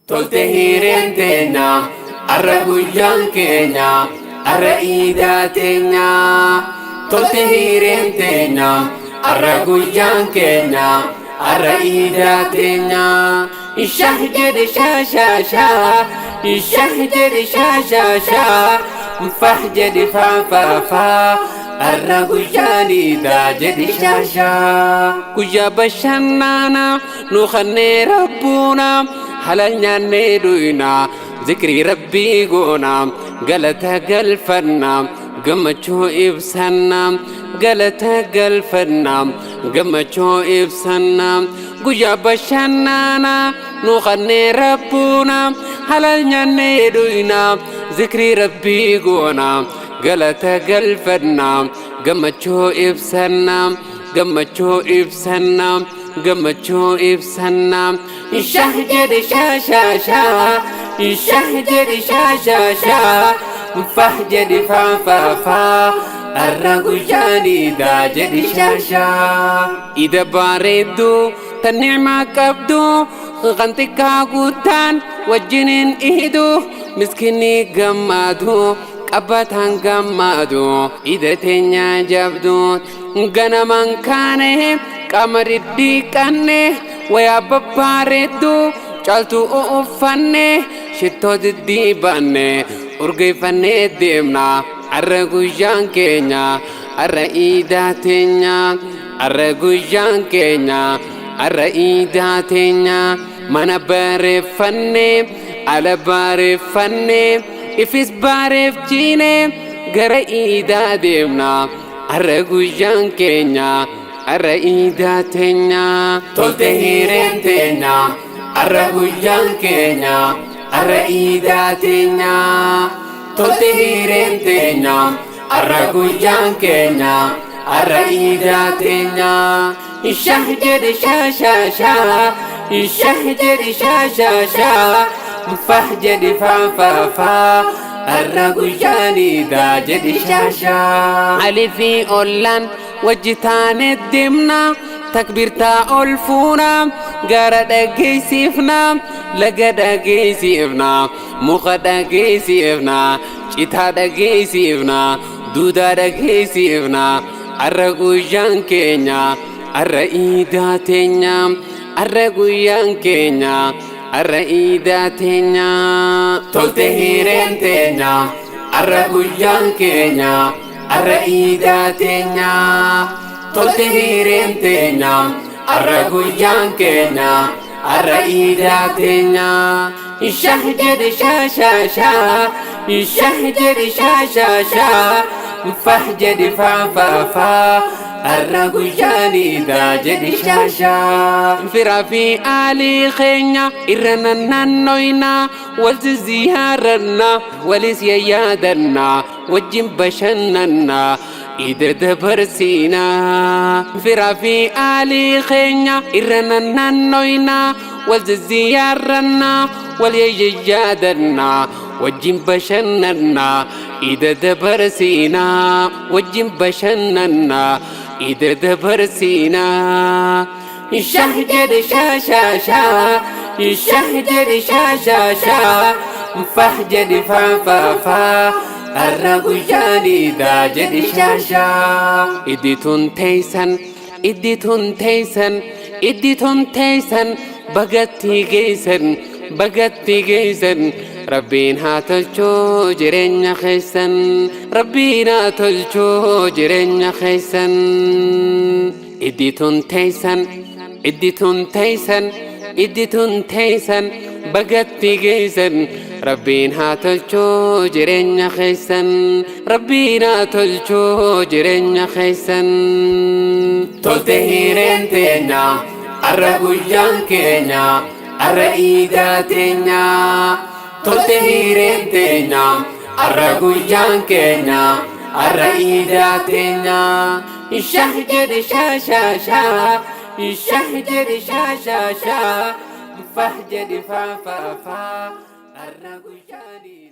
Tolte hireen teenya, arra guyyaan keenya, arra iidaa teenya. Tolte hireen teenya, arra guyyaan keenya, arra iidaa teenya. Shah jedhe shaa shaa shaa, shah jedhe shaa shaa shaa, fah jedhe faa faa faa. Arra guyyaan iidaa jedhe shaa shaa. Guyyaa bashannanaa nu kannee rabbuuna halal nyaannee dhuyna zikrii rabbii goona galata galfanna gammachuu ibsanna galata galfanna gammachuu ibsanna guyyaa bashannanaa nu kannee rabbuuna halal nyaannee dhuyna zikrii rabbii goona galata galfanna gammachuu ibsanna gammachuu ibsanna gammachuu ibsanna. Shah jedhe shaa shaa shaa, shah jedhe shaa shaa shaa, fah jedhe faa faa faa, arra guyyaan iidaa jedhe shaa shaa. Ida bareedduu tan ni'maa qabdu kan xiqqaa guddaan wajjiniin iidu miskinni gammadu qabbataan gammadu ida teenya jabdu ganamaan kaane qaama diddiiqanne wayaa babbareeddu caaltuu uffanne shittoo diddiibanne urgeeffannee deemna arra guyyaan keenya arra iidaa teenya arra guyyaan keenya arra iidaa teenya mana bareeffanne ala bareeffanne ifis bareefchiine gara iidaa deemna arra guyyaan keenya arra iidaa teenya. Tolte hireen teenya, arra guyyaan keenya, arra iidaa teenya. Tolte hireen teenya, arra guyyaan keenya, arra iidaa teenya. Shah jedhe shaa shaa shaa, shah jedhe shaa shaa shaa, fah jedhe faa faa faa, arra guyyaan iidaa jedhe shaa shaa. Ali fi ollaan wajji taane deemna takbiirtaa ol fuuna gara dhageessifna laga dhageessifna muka dhageessifna citaa dhageessifna duudaa dhageessifna arra guyyaan keenya arra iidaa teenya arra guyyaan keenya arra iidaa teenya. Tolte hireen teenya, arra guyyaan keenya, arra iidaa teenya. Tolte hireen teenya, arra guyyaan keenya, arra iidaa teenya. Shah jedhe shaa shaa shaa, shah jedhe shaa shaa shaa, fah jedhe faa faa faa, arra guyyaan iidaa jedhe shaa shaa. Firaa fi aalii keenya irra nannannoyna wal ziyaaranna walis yayyaadanna wajjin bashannanna ida dabarsiina. Firaa fi aalii keenya irra nannannoyna wal ziyaaranna wal yayyaadanna wajjin bashannanna ida dabarsiina wajjin bashannanna ida dabarsiina. Shah jedhe shaa shaa shaa, shah jedhe shaa shaa shaa, fah jedhe faa faa faa, arra guyyaan iidaa jedhe shaa shaa. Iddi tun teessan, iddi tun teessan, iddi tun teessan, bagatti geessan, bagatti geessan. Rabbiin haa tolchuu jireenya keessan, Rabbiin haa tolchuu jireenya keessan. Iddi tun teessan, iddi tun teessan, iddi tun teessan, bagatti geessan. Rabbiin haa tolchuu jireenya keessan, Rabbiin haa tolchuu jireenya keessan. Tolte hireen teenya, arra guyyaan keenya, arra iidaa teenya. Tolte hireen teenya, arra guyyaan keenya, arra iidaa teenya. Shah jedhe shaa shaa shaa, shah jedhe shaa shaa shaa, fah jedhe faa faa faa, arra guyyaan iidaa.